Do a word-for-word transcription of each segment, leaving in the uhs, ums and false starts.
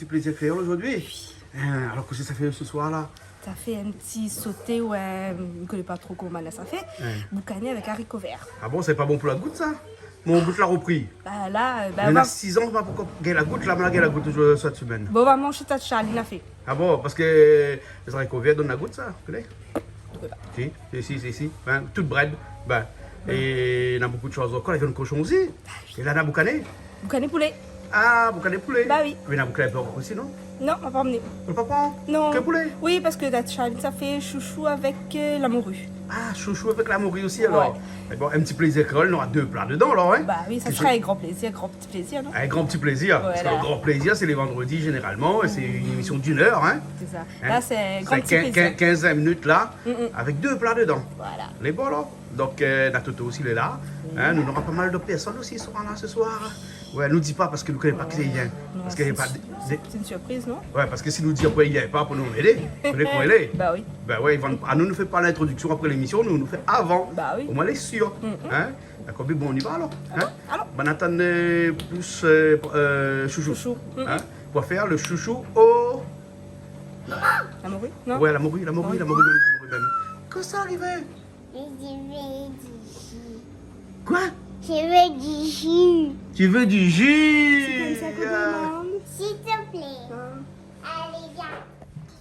Ti plézir kréol zordi. Oui. Hein, alor, kosa sa fé se soir la ? Sa fé in ti soté, ouais, mi koné pa tro koman la sa fé. Ouais. Boukané avèk zariko vèr. Ah bon, sé pa bon pou la gout sa ? Mon gout la ropri. Ba la, euh, ba, néna siz an, ma pankor gingn la gout, la, ma la gingn la gout, euh, sèt semèn. Bon, va manzé sa Charline la fé. Ah bon, parske zariko vèr i donn la gout sa, ou koné ? Ou koné pa. Si, si, si, si, si. Hein, tout brèd. Ben, é néna bonpé de shoz ankor, la viann koshon osi. Ba oui. É la, néna boukané. Boukané poulé. Ah, boukané poulé. Ba oui. Mé néna boukané pork osi, non ? Non, ma pa amené. Ou la pa pran ? Non. Ke poulé ? Oui, parske la Charline sa fé shoushou avèk, euh, la mori. Ah, shoushou avèk la mori osi, alor. Ouais. Mé bon, in ti plézir kréol, nora dé pla dedan, alor, hein ? Ba oui, sa sra in gran plézir, gran ti plézir, non ? In gran ti plézir. Voilà. Parske le gran plézir, sé lé vandredi, zénéralman, é sé in émisyon d'in èr, hein ? Sé sa. Hein ? La, sé in gran ti plézir. Sé kinz, kinz, kinz minit la, mm, mm, avèk dé pla dedan. Voilà. Lé bon, alor. Donk, euh, néna Toto osi, lé la. Oui. Hein, nou nora pa mal de pèrsone osi sra la se soir. Ouais, nou di pa parske nou koné pa kisa i vien. Non, parske sé pa sir, dé, sé in sirpriz, non ? Ouais, parske si nou di apré i vien pa pou nou édé, koné koman i lé. Ba oui. Ben ouais, i vann, ah, nou, nou fé pa lintrodiksion apré lémisyon, nou, nou fé avan. Ba oui. Omoin lé sir. Mm, mm. Hein ? Dakor, mé bon, nou i va alor. Hein ? Alor, alor. Bon, atann, euh, plis, euh, euh, shoushou. Shoushou. Mm, mm. Hein ? Pou fé le shoushou o... La mori, non ? Ouais, la mori, la mori, oui, la mori mèm, la mori mèm. Kosa i ariv ? Je veux du jus. Quoi ? Je veux du jus. Tu veux du jus ? C'est comme ça qu'on demande. S'il te plaît. Hein ? Allez, viens.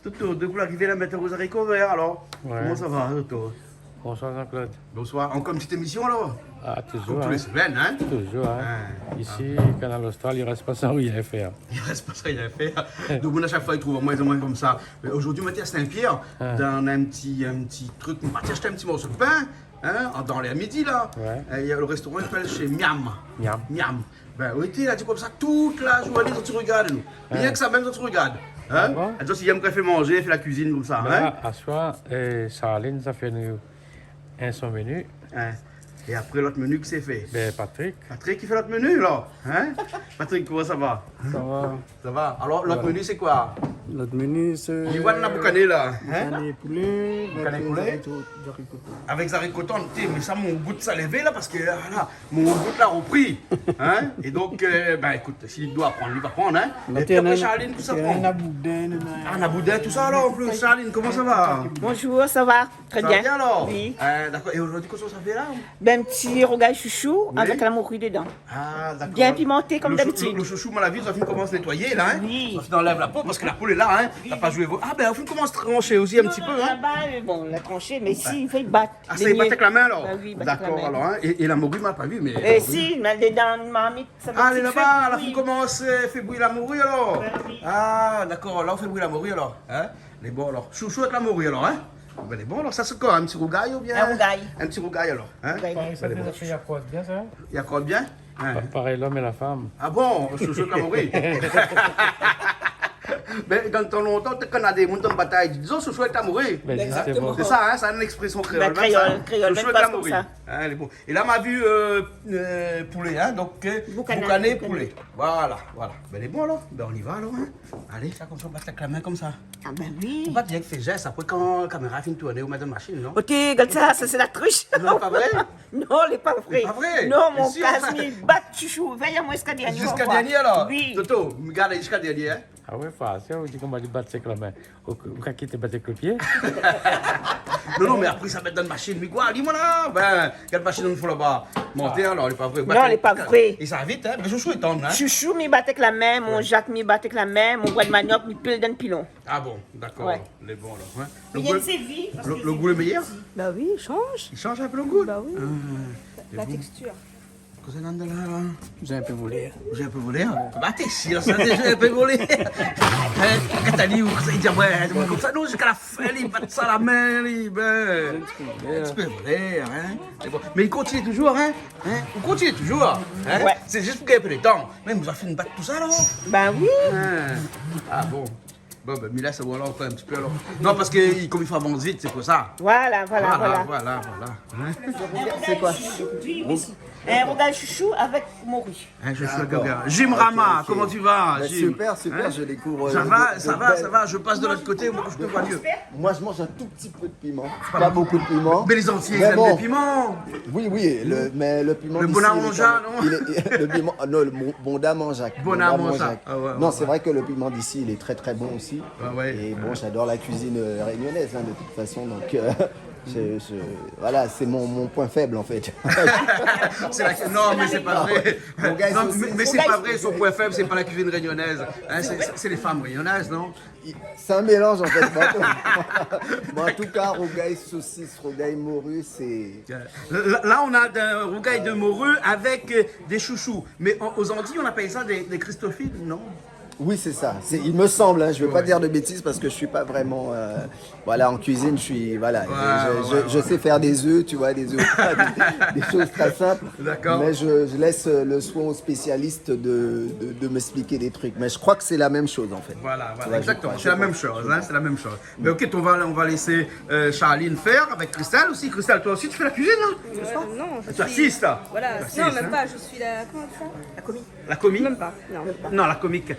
Toto, de kou la arivé la, mèt zariko vèr, alor. Ouais. Koman sa va, Toto ? Bonsoir Jean-Claude. Bonsoir. Ankor in ti émisyon alor ? Ah, toujours, hein. Comme tous les semaines, hein ? Toujours, hein. Hein. Ici, Kanal Austral, i rès pa san rien fèr. I rès pa san rien fèr. Donk, moun, a shak foi, i trouv amoin, amoin konmsa. Mé zordi, moin té a Saint-Pierre, ah, dan in ti, in ti truk, nou la parti ashté in ti morso de pin, hein, dan lèr midi, la. Ouais. É néna le restoran i apèl Chez Miam. Miam. Miam. Ben, ou té la, di konmsa, tout la zourné, zot i rogard anou. Ouais. Rienk sa mèm, zot i rogard. Hein ? Ah bon ? Zot i yèm kan i fé manzé, fé la kuizine konmsa, hein ? Ben, aswar, euh, Charline sa fé anou in son meni. Hein. É apré, lot meni, kisa i fé ? Ben, Patrick. Patrick i fé lot meni, la. Hein ? Patrick, koman sa va ? Sa va. Sa va ? Alor, lot meni, sé koi ? Lot meni, sé... Li voi la boukané, la. Hein ? Boukané poulé, boukané poulé. Avèk zariko, zariko tann. Avèk zariko tann, té, mé sa, mon gout sa lévé, la, parske, ah, la, mon gout la ropri. Hein ? É donk, euh, ben, ékout, si li doi pran, li va pran, hein. É pi apré, Charline, kosa i pran ? Néna boudin, néna... Ah, néna boudin, tousa, alor, an plis. Charline, koman sa va ? Bonjour, ça va ? Très bien. Sa va bien, alor ? Oui. Euh, dakor. É zordi, kosa sa fé la ? Ben, in ti rougay shoushou avèk la mori dedan. Oui. Ah, dakor. Bien pimanté, konm dabitid. Le shou-, le, le shoushou, mon avi, zot la fine komans nétoiyé, la, hein ? Oui. Zot la fine anlèv la po, parske la poul lé la, hein ? Oui. La pa zoué vo-, ah, ben, la fine komans transhé osi in ti pé, hein ? Non, laba, euh, bon, la transhé, mé si, i fé bat. Ah, sa i bat avèk la min, alor ? Ben oui, bat avèk la min. Dakor, alor, hein ? É, é la mori, ma pa vi, mé... Eh, si, mé lé dan in marmit. Sa va... Ah, lé laba, la fine komans, euh, fé bouyi la mori, alor. Ben oui. Ah, dakor, la, ou fé bouyi la mori, alor, hein ? Lé bon, alor. Shoushou avèk la mori, alor, hein ? Ben, lé bon, alor. Sa, sé koi, in ti rougay oubien ? In rougay. In ti rougay, alor, hein ? Rougay. Ben, lé bon. Paré sa fé, sa fé, i akor bien, sa, hein ? I akor bien ? Hein ? Pa-, parèy lom é la fanm. Ah bon ? Shoushou avèk la mori. Mé dan tan lontan, té, kan néna dé moun té batay, di, dizon, shoushou avèk la mori. Ben, zisteman. Sé sa, hein, sé in ékspresion kréol, mèm sa. Ben, kréol, kréol, shoushou avèk la mori. Hein, lé bon. É la, ma vi, euh, euh, poulé, hein, donk, euh, boukané, boukané poulé. Voilà, voilà. Ben, lé bon, alor. Ben, nou i va, alor, hein. Alé, sa, konmsa, ou bat avèk la min, konmsa. Ah, ben oui. Ou pa bien fé zès, apré, kan la kaméra la fine tourné, ou mèt dan la mashine, non ? Oté, gard sa, sa, sé la trish. Non, pa vré ? Non, lé pa vré. Lé pa vré ? Non, mon kas, mi bat shoushou. Vèy amoin ziska dernié, ziska dernié, alor ? Oui. Toto, gard ziska dernié, hein. Ah ouais, fa, sa, ou di koman li bat avèk la min. Ou, ou ka kité bat avèk le pié ? Non, non, mé apré sa mèt dan la mashine, mi koi, li, moin la, ben, gard la mashine, nou fé laba. Manti, alor, lé pa vré. Non, lé pa vré. É sa vit, hein, mé shoushou lé tann, hein. Shoushou, mi bat avèk la min, mon Jak, mi bat avèk la min, mon boi de maniok, mi pil dan pilon. Ah bon, dakor. Ouais. Lé bon, alor, hein. Le gou, le, le gou lé méyèr ? Bah oui, i shanj. I shanj in pé le gou ? Bah oui. Ah, lé bon. La tékstir. Kosa néna la, la ? J'ai un peu volé. J'ai un peu volé, hein ? Bah, t'es sûr, ça, j'ai un peu volé. Hein ? Kan ou di, ou, sa, i di, ouais, ouais, konmsa, non, ziska la fin, li bat sa la min, li, ben, un petit peu volé, hein ? Mé bon. Mé i kontinié touzour, hein ? Hein ? I kontinié touzour, hein ? Ouais. Sé zis pou gingn in pé le tan. Mé nou la fine bat tousa, la ? Ben oui. Hein ? Ah bon. Bon, ben, mi lès aou alor ankor in ti pé, alor. Non, parske, konm i fo avans vit, sé pou sa. Voilà, voilà, voilà. Voilà, voilà. Hein ? Sé koi ? Oui, oui, si. Un rougay chouchou avec morue. Hein, je suis D'accord. Gabin. Jim Ok, Rama, ok. Comment tu vas, Ben, Jim ? Super, super, Hein ? Je découvre, Ça euh, va, de, de ça va, belles ça va, je passe de l'autre côté, moi, je te vois mieux. Moi, je mange un tout petit peu de piment, pas beaucoup de piment. Mais les Antillais, ils aiment les piments. Mais bon. Oui, oui, le, mais le piment d'ici, il est quand même, il est, le piment, ah non, le bon, bon manjac. Bon manjac. Ah ouais, ouais. Non, c'est vrai que le piment d'ici, il est très, très bon aussi. Ah ouais. Et bon, j'adore la cuisine, euh, réunionnaise, hein, de toute façon, donc, euh, Je, je, voilà, c'est mon, mon point faible, en fait. C'est la, non, mais c'est pas vrai. Rougay saucisse. Non, mais, mais c'est pas vrai, son point faible, c'est pas la cuisine réunionnaise. Hein, c'est, c'est les femmes réunionnaises, non ? C'est un mélange, en fait. Bon, en tout, bon, en tout cas, rougay saucisse, rougay morue, c'est Là, là, on a un rougay de morue avec, euh, des chouchous. Mais en, aux Antilles, on appelle ça des, des Christophines, non ? Oui, c'est ça. C'est, il me semble, hein, je veux pas dire de bêtises parce que je suis pas vraiment, euh, voilà, en cuisine, je suis, voilà, je, je, je sais faire des œufs, tu vois, des œufs, des, des choses très simples. D'accord. Mais je, je laisse, euh, le soin aux spécialistes de, de, de m'expliquer des trucs. Mais je crois que c'est la même chose, en fait. Voilà, voilà, exactement. C'est la même chose, hein, c'est la même chose. Mais ok, on va, on va laisser, euh, Charline faire avec Christelle aussi. Christelle, toi aussi, tu fais la cuisine, hein, n'est-ce pas ? Euh, non, je suis, voilà, non, même pas, je suis la, comment on dit ça ? La commis. La commis ? Même pas, non, même pas. Non, la comique.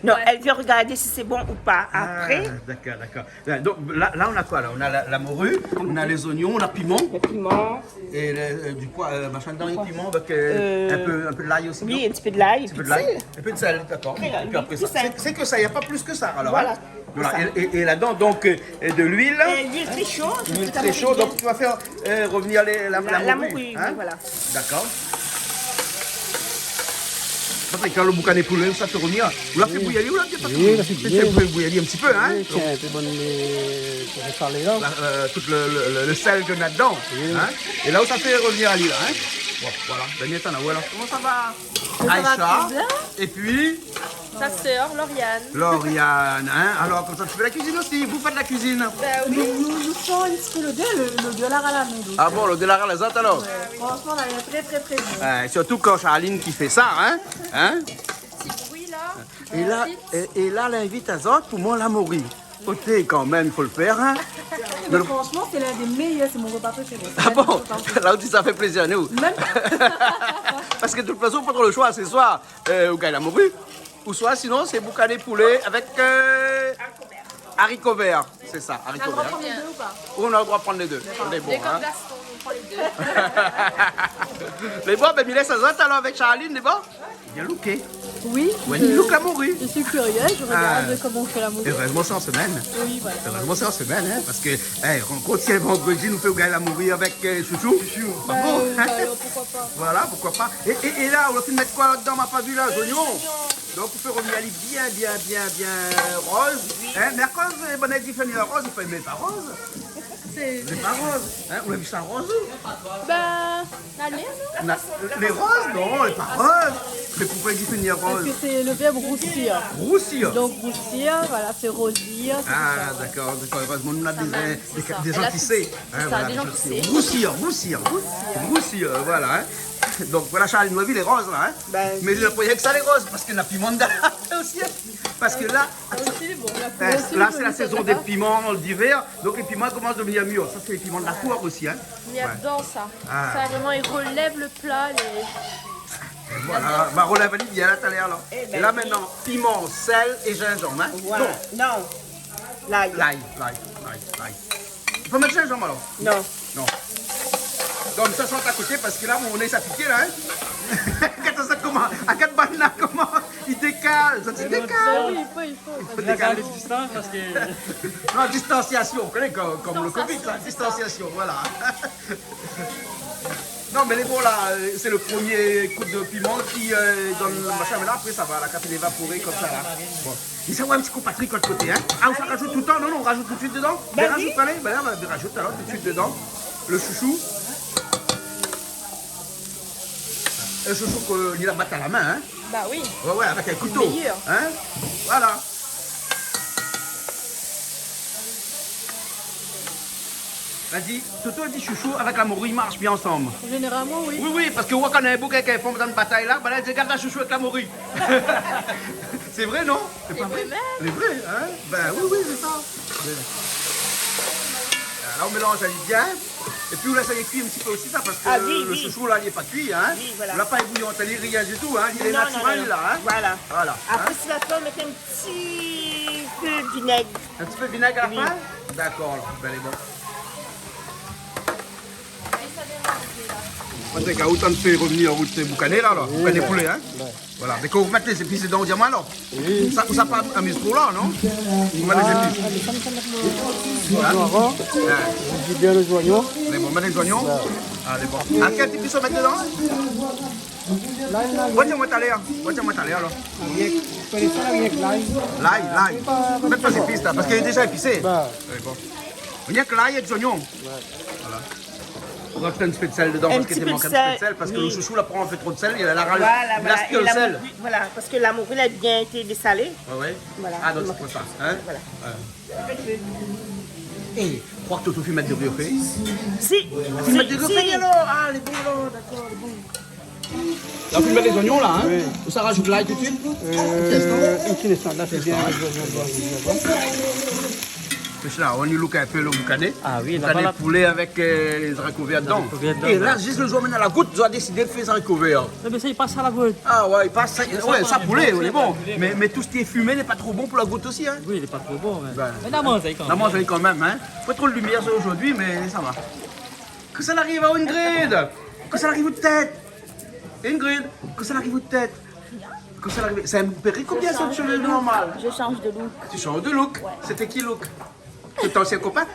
Non, elle vient regarder si c'est bon ou pas après. Ah, d'accord, d'accord. Là, donc, là, là, on a quoi, là ? On a la, la morue, on a les oignons, on a piment. Le piment. Et le, euh, du pois, euh, machin dedans, et piment avec, euh, un peu, un peu de l'ail aussi, non ? Oui, un petit peu de l'ail, un peu de sel. Un peu de sel, d'accord. Et puis après ça, c'est, c'est que ça, il y a pas plus que ça, alors, hein ? Voilà. Voilà, et, et, et là-dedans, donc, euh, de l'huile. Euh, l'huile très chaude, donc tu vas faire, euh, revenir les, la, la morue, hein ? La morue, oui, voilà. D'accord. Sa sé kan lo boukané poulé, sa fé rovnir. Ou la fé bouyi ali, ou la fé pa bouyi ? Oui, la fé bouyi ali in ti pé, hein ? Oui, tiens, in pé bann, euh, salé la. La, euh, tout le, le, le, le sel ke na dedan, hein ? Oui. É la ou sa fé rovnir ali la, hein ? Bon, voilà. Ben, atann, voilà. Koman sa va ? Sa va très bien. Aïcha. Et puis, sa sœur, Lauriane. Lauriane, hein ? Alors, comme ça, tu fais la cuisine aussi. Vous faites la cuisine ? Ben oui. Nou, nou, nou san in ti pé lodèr, le, lodèr la ralané, donk. Ah bon, lodèr la ralané, zot, alors ? Ouais, franchement, là, il est très, très, très bon. Euh, surtout quand Charline qui fait ça, hein ? Hein ? Ti bri la. Et là, et, et là, l'invit azot pou manz la mori. Oté, quand même, il faut le faire, hein ? Mais franchement, c'est l'un des meilleurs, c'est mon repas préféré. Ah bon ? Là ou di sa fé plézir anou. Même. Parce que de toute façon, pas trop le choix, c'est soit, euh, ou gingn la mori, ou soit sinon, c'est boucané poulet avec, euh, haricots verts. C'est ça, haricots verts. On a le droit de prendre les deux ou pas ? On a le droit de prendre les deux. D'accord. On est bon, hein ? Comme Gaston, on prend les deux. Lé bon, ben, mi lès azot alors avec Charline, lé bon ? Bien looké. Oui, ouais, je, look la mori. Je suis curieuse, je regarde comment on fait la morue. Ah. Heureusement, c'est en semaine. Oui, voilà. Heureusement, c'est en semaine, hein, parce que, eh, rencontre, si un vendredi, nou fé gingn la mori avec, euh, chouchou. Chouchou. Bravo. Ben, euh, bah alors, pourquoi pas ? Voilà, pourquoi pas. Et, et, et là, ou la fine mèt koi ladan, ma pa vi la, zoignon. Les oignons. Donk, ou fé rovnir ali bien, bien, bien, bien roz. Oui. Hein, mé akoz, euh, bann i di fé rovnir roz, i fé mèt pa roz. C'est, c'est pas rose, hein ? Ou la vi sa roz, ou ? Bah, la mer, non ? Na, lé roz, non, lé pa roz. Mé poukoi i di fé rovnir roz ? Parce que c'est le verbe roussir. Roussir. Donc roussir, voilà, c'est rosir, c'est tout ça, ouais. Ah, d'accord, d'accord. Heureusement, on a des, des, des gens qui savent. Pas mal, c'est ça. Hein, voilà, des gens qui savent. Roussir, roussir. Roussir. Roussir, voilà, hein. Donc voilà, Charline, nou la vi lé roz la, hein. Bah, mé oui. Lé promié ke sa lé roz, parske na piman dedan osi, hein. Parske la, aussi, bon, la, eh, aussi, là, c'est la saison des piments d'hiver. Donc, les piments commencent à devenir mûrs. Ça, c'est les piments de la cour aussi, hein. Ouais. J'adore ça. Ah. Ça, vraiment, il relève le plat. Et voilà. Bah, relève ali bien, là, tout à l'heure, là. Eh ben, oui. Et là, maintenant, piment, sel et gingembre, hein. Voilà. Non. L'ail. L'ail, l'ail, l'ail, l'ail. I fo mèt zinzanm alor ? Non. Non. Donk sa, sa a koté, parske la, mon né sa piké la, hein. Gard sa koman, a gard banna koman i dékal, sa i dékal. Non, i fo, i fo. I fo dékalé. La distance, parske... Non, distanciation, ou koné, kom, kom le covid, sa, distanciation, voilà. Non, mé lé bon la, euh, c'est le premier coup de piment qui, euh, donne le machin, mé la, apré, sa va, la kaf lé évaporé konmsa la. Bon. Mé sa, ouais, in ti kou Patrick, lot koté, hein. Ah, ou sa rajout tout le tan ? Non, non, ou rajout tout de suite dedan. Ben oui. Rajout, alé, ben, ben, rajout alor tout de suite dedan. Le chouchou. Le chouchou ke li la bat a la min, hein. Bah oui. Ouais, ouais, avèk in kouto. Meilleur. Hein ? Voilà. La di, Toto la di chouchou avèk la mori i marsh bien ansanm. Généralement, oui. Oui, oui, parske ou wa kan in boug avèk in fanm dan batay la, ben la di, gard la chouchou avèk la mori. C'est vrai, non ? C'est pas vrai ? C'est vrai même. C'est vrai, hein ? Ben oui, oui, c'est ça. La, ou mélanz ali bien. Épi ou lès ali kui in ti pé osi sa, parske lo shoushou la li lé pa kui, hin. Ah oui, oui. Oui, voilà. Ou la pa ébouyan ali, rien ditou, hin. Non, non, non. Li lé natirèl la, hin. Voilà. Voilà. Apré, si la fé, mèt in ti pé vinèg. In ti pé vinèg a la fin ? Oui. Dakor, alor. Bin, lé bon. Patrick, a ou tann fé revnir out boukané la, alor ? Oui, boukané poulé, hin ? Ouais. Voilà, mé kan ou mèt lé zépis dedan, ou di amoin alor. Oui. Sa, sa pa amiz tro la, non ? Ou mèt lé zépis. Ah, mé sa, sa mèt lo zoignon avan. Hin ? Ou vid bien lo zoignon. Mé bon, mèt lé zoignon. Ouais. Alé, bon. A kèl zépis ou mèt dedan ? Lay, lay. Bon, di amoin talèr. Bon, di amoin talèr, alor. Rienk, ou koné sa, rienk lay. Lay, lay. Mèt pa zépis la, parske li lé déza épisé. Ba. Alé, bon. Rienk lay é zoignon. Ouais. Voilà. Ou rajout in ti pé d'sèl dedan, parske té mank in ti pé d'sèl, oui. In ti pé d'sèl, parske lo shoushou la pran in pé tro d'sèl, li la, li la ras ke lo sèl. Voilà, voilà. É la mori, voilà, parske la mori la bien été désalé. Ouais, ouais. Voilà. Ah, donk sé pou sa, hin ? Voilà. Ouais. É, ou kroi ke Toto i mèt do bri o fé ? Si, si, si. I mèt do bri o fé, alor ? Ah, lé bon, alor, dakor, lé bon. La ou mèt lé zoignon la, hin ? Oui. Ou sa rajout lay tout suit ? Euh, in ti instan, la, sé bien, lé zoignon, zoignon, zoignon. Mé la, ou louk in pé lo boukané. Ah oui, la, voilà. Boukané poulé avèk, euh, lé zariko vèr dedan. Zariko vèr dedan, ouais. É la, zis lo zour mèm a la gout, zot la désidé fé zariko vèr. Non, mé sa, i pas a la gout. Ah ouais, i pas sa, ouais, sa poulé, lé bon. Mé, mé tout sak lé fimé lé pa tro bon pou la gout osi, hin. Oui, lé pa tro bon, mé. Bin, nou la manz ali kan mèm. Nou la manz ali kan mèm, hin. Pa tro de limièr sa zordi, mé sa va. Kosa la ariv aou, Ingrid ? Kosa la ariv out tèt ? Ingrid, kosa la ariv out tèt ? Kosa la ariv ? Sé in périk oubien sé out shové normal ? Je change de look. Tu changes de look ? Ouais. Sété ki look ? Out ansien kopin ?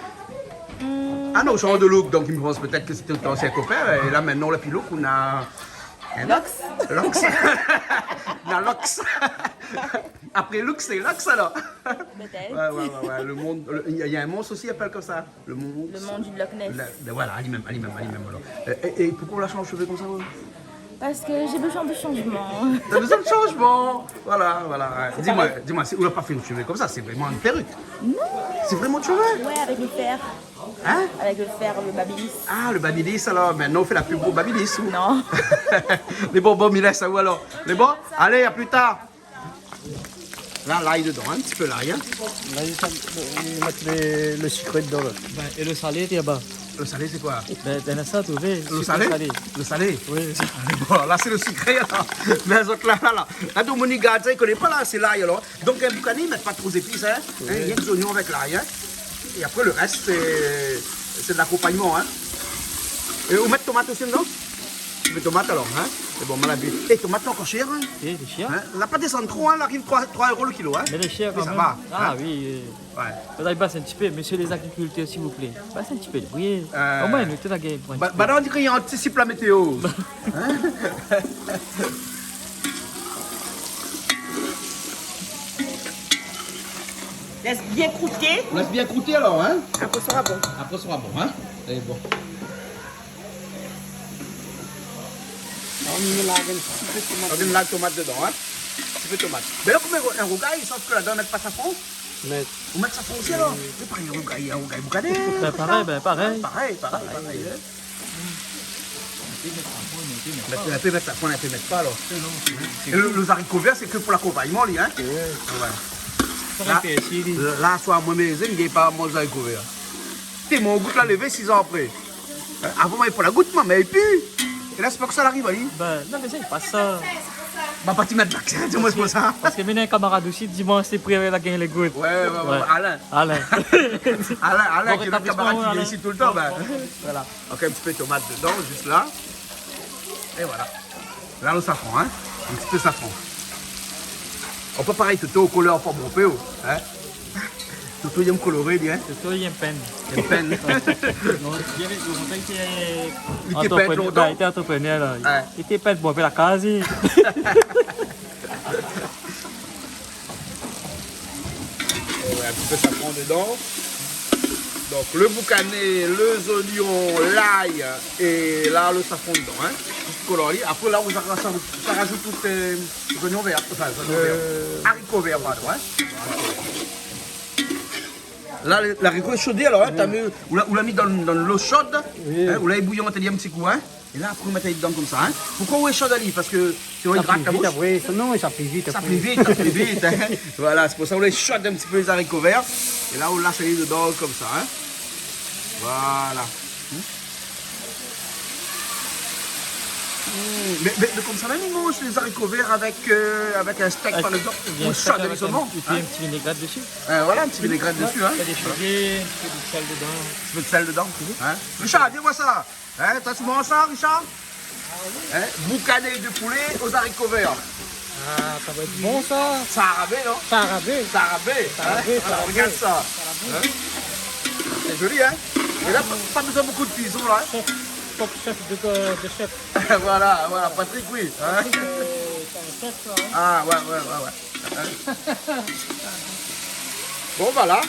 Hmm. Ah non, ou shanj de look, donk mi pans pétèt ke sété out ansien kopin, é la, mintnan, ou la pi look, ou na in loks. Loks. Na loks. Apré look, sé loks, alor. Pétèt. Ouais, ouais, ouais, ouais. Le monde, le, il y a, il y a un monstre aussi qui appelle comme ça. Le monstre. Le monde du Loch Ness. Le, le, voilà, ali mèm, ali mèm, ali mèm, alor. Euh, é, é poukosa ou la shanj shové konmsa, ouais ? Parce que j'ai besoin de changement. T'as besoin de changement. Voilà, voilà, ouais. Dis-moi, dis-moi, si ou la pa fé in shové konmsa, sé vréman in péruk ? Non. Sé vréman out shové ? Ouais, avec le fer. Hein ? Avec le fer, le Babyliss. Ah, le Babyliss, alors. Maintenant, on fait la pub pour Babyliss, ou ? Non. Mé bon, bon, mi lès aou, alor. Mé bon, allez, à plus tard. La, lay dedan, in ti pé lay, in. La, i mèt lo, i mèt lo, lo sikré dedan, la. Bin, é lo salé, té laba ? Lo salé, sé koi ? Bin, bin, sa, ou vé, sikré salé. Lo salé ? Oui. Bon, la, sé lo sikré, alor. Mé zot la, la, la. La, donk, moun i gard sa, i koné pa, la, sé lay, alor. Donk, in boukané, i mèt pa tro zépis, in. Oui. In, rienk zoignon avèk lay, in. É apré, lo rès, sé, sé de l'akompagnman, in. É ou mèt tomat osi dedan ? Ou mèt tomat, alor, in ? É bon, mal abiyé. É tomat, la, ankor shèr, in ? Oui, lé shèr. In ? La pa désann tro, in ? La ariv troi, troi éro lo kilo, in ? Mé lé shèr kan mèm. Mé sa va, in ? Ah oui, oui. Ouais. Faudrait baisser un petit peu, messieurs les agriculteurs, s'il vous plaît. Baissez un petit peu le prix. Euh, au moins, nou té la gingn pou in ti pé. Ba, ba, la, on dirait il y a anticipé la météo. Hein ? Lès bien krouté. Lès bien krouté, alor, in ? Apré, sera bon. Apré, sera bon, in ? Lé bon. La, nou la mèt in ti pé tomat. Nou la mèt tomat dedan, in ? In ti pé tomat. Mé la, konm in rougay, sof ke ladan, i mèt pa safran. Mé ou mèt safran osi, alor ? Oui. Sé parèy, in rougay, in rougay boukané, tout sa. Bin, parèy, bin, parèy. Parèy, parèy, parèy, in. Mèt, in pé mèt safran, in pé mèt pa, alor. Non, sé, sé... É lo, lo zariko vèr, sé ke pou lakonpagnman, li, in ? Oui. Ouais. La, la, soir, moin, mé zèm, mi gingn pa manz zariko vèr. Té, mon gout la lévé sis an apré. Euh, avan, moin, pou la gout, moin, mé épi, é la, sé pa kosa la ariv, ali. Bin, non, mé sa, i pas sa. Ba, pa ti mèt la, tiens, di amoin, sé pou sa. Parske mi néna in kamarad osi, dimansh, sé pri avèk la gingn lé gout. Ouais, ouais, ouais, ouais. Alain. Alain. Alain, Alain, ki lé nout kamarad ki vien isi toultan, bin. Voilà. Donk, in ti pé tomat dedan, zis la. É voilà. La, lo safran, in. In ti pé safran. Ou pa parèy Toto, kolèr pa bonpé, ou, in. Toto, li èm koloré, li, in. Toto, li èm pinn. Li èm pinn. Non, li té pinn lontan. Li té antreprenèr, la. Ouais. Li té pinn bonpé la kaz, li. Ouais, in ti pé safran dedan. Donk, lo boukané, lé zoignon, lay, é la, lo safran dedan, in. Kolor ali. Apré, la, ou sa, sa, sa rajout tout, euh, zoignon vèr, anfin, zoignon vèr. Euh. Zariko vèr, pardon, in. La, zariko lé shodé, alor, in, oui. Ou la, ou la mi dan, dan dolo sho, oui, in, ou la ébouyan ali in ti kou, in. É la, apré, ou mèt ali dedan konmsa, in. Poukosa ou éshod ali ? Parske sinon, i grat la boush. Sa pli vit apré. Non, sa pli vit apré. Sa pli vit, sa pli vit, in. Voilà, sé pou sa ou éshod in ti pé lé zariko vèr. É la, ou las ali dedan konmsa, in. Voilà. Hmm. Mé, mé, mé konmsa mèm i manz zariko vèr avèk, euh, avèk in stèk, par égzanp, ou in shardi solman, in. Avèk in, épi in ti vinégrèt dési. Euh, voilà, in ti vinégrèt dési, in. Fé déshové, in ti pé de sèl dedan. In ti pé de sèl dedan, in. Richard, vien voir sa. In, ou la manz sa, Richard ? In, boukané de poulé o zariko vèr. Ah, sa va èt bon, sa. Sa aravé, non ? Sa aravé. Sa aravé, in ? Sa aravé, sa aravé. Alor, regard sa. Sa aravé. In ? Sé zoli, in ? É la, pa, pa bezoin bonpé de kuison, la, in ? Chèf, kok chèf de, de chèf. Voilà, voilà, Patrick, oui, in ? Patrick, euh, sé in chèf, sa, in ? Ah, ouais, ouais, ouais, ouais. Bon, voilà.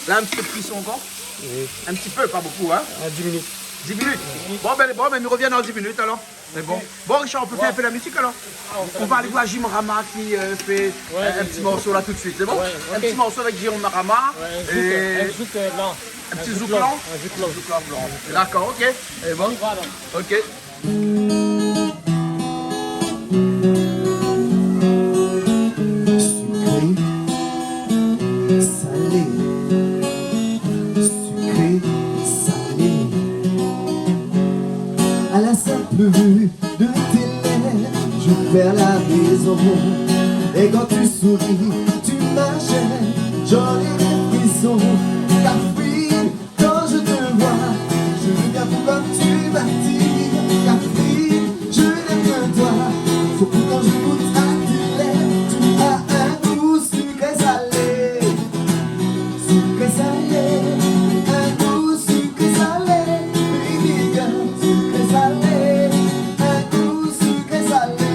La, in ti pé de kuison ankor. Oui. In ti pé, pa bonpé, in. Ah, dix minutes. Dix minutes. Dix minutes. Bon, bin, bon, bin, nou rovien dan dix minutes, alor. Mé bon. Ok. Bon, Richard, nou pé fé in pé la mizik, alor. Ah, nou fé la mizik. Nou va alé voir Jim Rama ki, euh, fé, euh, in ti morso la tout suit, sé bon ? Ouais, ok. In ti morso avèk Jim Rama. Ouais, in zouk, é in zouk, euh, blan. In ti zouk blan. In zouk blan. In zouk blan. Dakor, ok. É bon. Nou va, alor. Ok. Sucré, salé, sucré, salé. À la simple vue de tes lèvres, je perds la raison. Et quand tu souris, tu m'achèves, j'en ai des frissons. Kafrine, quand je te vois, je deviens fou comme tu m'attires. Kafrine, je n'aime que toi. Surtout quand je goûte à tes lèvres, tu as un goût sucré salé. Sucré salé, un goût sucré salé. Baby girl, sucré salé, un goût sucré salé.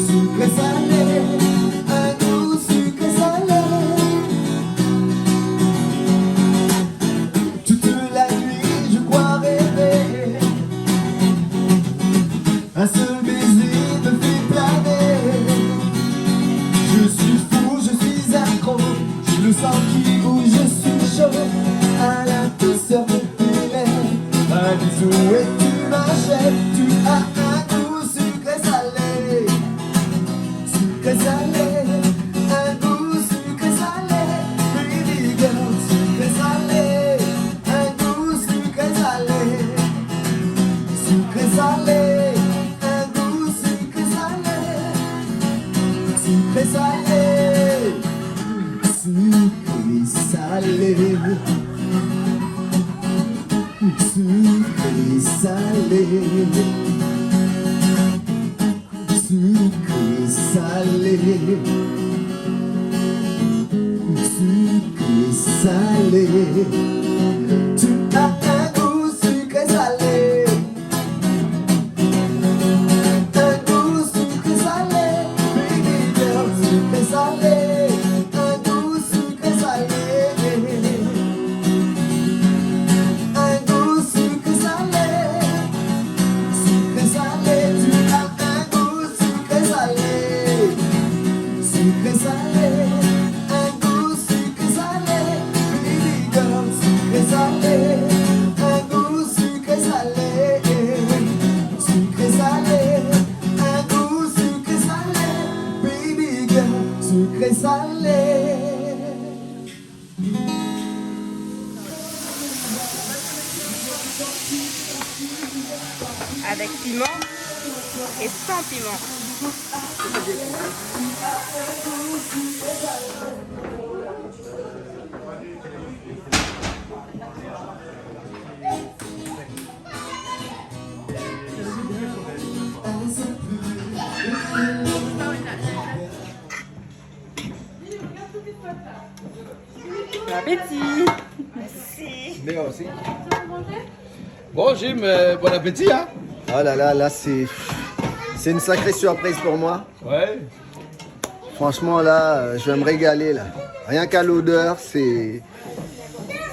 Sucré salé, un goût sucré salé. Toute la nuit, je crois rêver. Un seul baiser me fait planer. Je suis fou, je suis accro. J'ai le sang qui bouge, je suis chaud. À la douceur de tes lèvres. Un bisou et tu m'achèves. Tu as un goût sucré salé. Sucré salé, un goût sucré salé, baby girl, sucré salé, un goût sucré salé, sucré salé, un goût sucré salé, sucré salé, sucré salé, sucré salé. Sucré salé. Sucré salé. Tu as un goût sucré salé. Un goût sucré salé. Baby girl, sucré salé. Un goût sucré salé. Un goût sucré salé. Sucré salé, tu as un goût sucré salé. Sucré salé, un goût sucré salé. Baby girl, sucré salé, un goût sucré salé. Sucré salé, un goût sucré salé. Baby girl, sucré salé. Avec piment et sans piment. Bon appétit. Merci. Merci. Bon, Jim, euh, bon appétit, hein. Oh là là, là, c'est, c'est une sacrée surprise pour moi. Ouais. Franchement, là, euh, je vais me régaler, là. Rien qu'à l'odeur, c'est,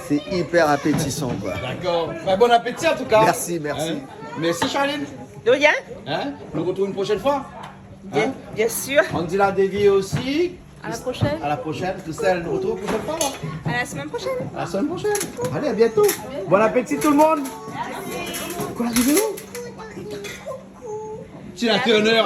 c'est hyper appétissant, quoi. D'accord. Bah, bon appétit, en tout cas. Merci, merci. Hein ? Merci, Charline. De rien. Hein ? Nou retrouv une prochaine fois. Bien, hein ? Bien sûr. Andy la dévié aussi. À la prochaine. À la prochaine. Christelle, nou retrouv une prochaine fois, hein ? À la semaine prochaine. À la semaine prochaine. Allez, à bientôt. Bon appétit tout le monde. Merci. Quoi, la vidéo ? Tina Turner.